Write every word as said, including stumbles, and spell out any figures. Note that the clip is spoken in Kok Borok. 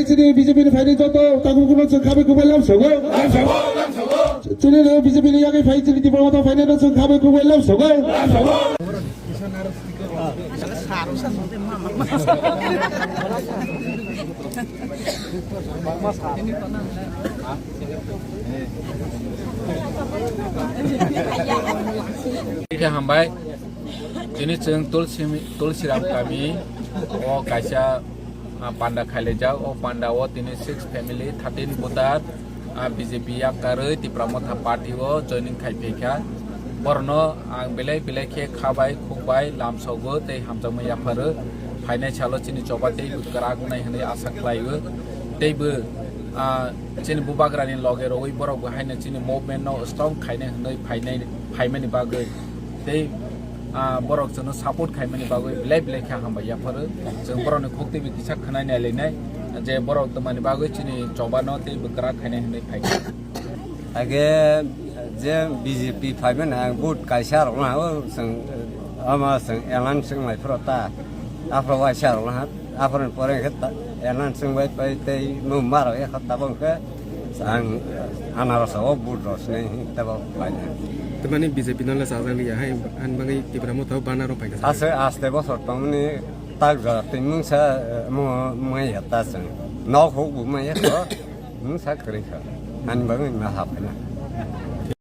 Chini B J P ni phainai joto takhukuno chwng khabai kubai lam sogo. Chini B J P ni yagwi phai chini Tipra Motha phainai no chwng khabai kubai lam sogo. Khe hambai. Tini chwng Tulsi, Tulsiram kami o kaisa ah, panda khailaijak. O panda o tini six family, thirteen voter, ah, B J P yakarwi Tipra Motha Party o joining khai phaikha. Borokno ang belai belai khe khabai, khukbai, lamsogo tei hamjakma yapharo. Phainai salo chini choba teibo kwrak wngnai hwnwi asa khlaio. Teibo, ah, chini bubagrani loge rogwi borok bo haino chini movement no strong khainai hwnwi phainai, phaimani bagwi. Tei, ah, borok chwngno support khaimani bagwi belai belai khe hambai yapharo. Chwng borokni khuk twibo kisa khwnai nailainai je borok twmani bagwi chini chobano tei bwkra khainai hwnwi phaikha. Age je B J P phaimani ang vote kaisa rokna o chwng, ama chwng elan chwng lai phuru ta aphuru waisa rokna. Aphuru pore khe ta, elan chwng bai pai tei mung maro ekha tabang khe ang anaros o vote rosni tabang pai. Tamani B J P no le sajak liya hai, ani bagwi Tipra Motha o bana rok paikha. Ase aste bosor tongmani tak jora twi mungsa, eh, mo mai ya ta chwng. Nok huk bu mai ya to mungsa kwrwi kha. Ani bagwi ma hap na.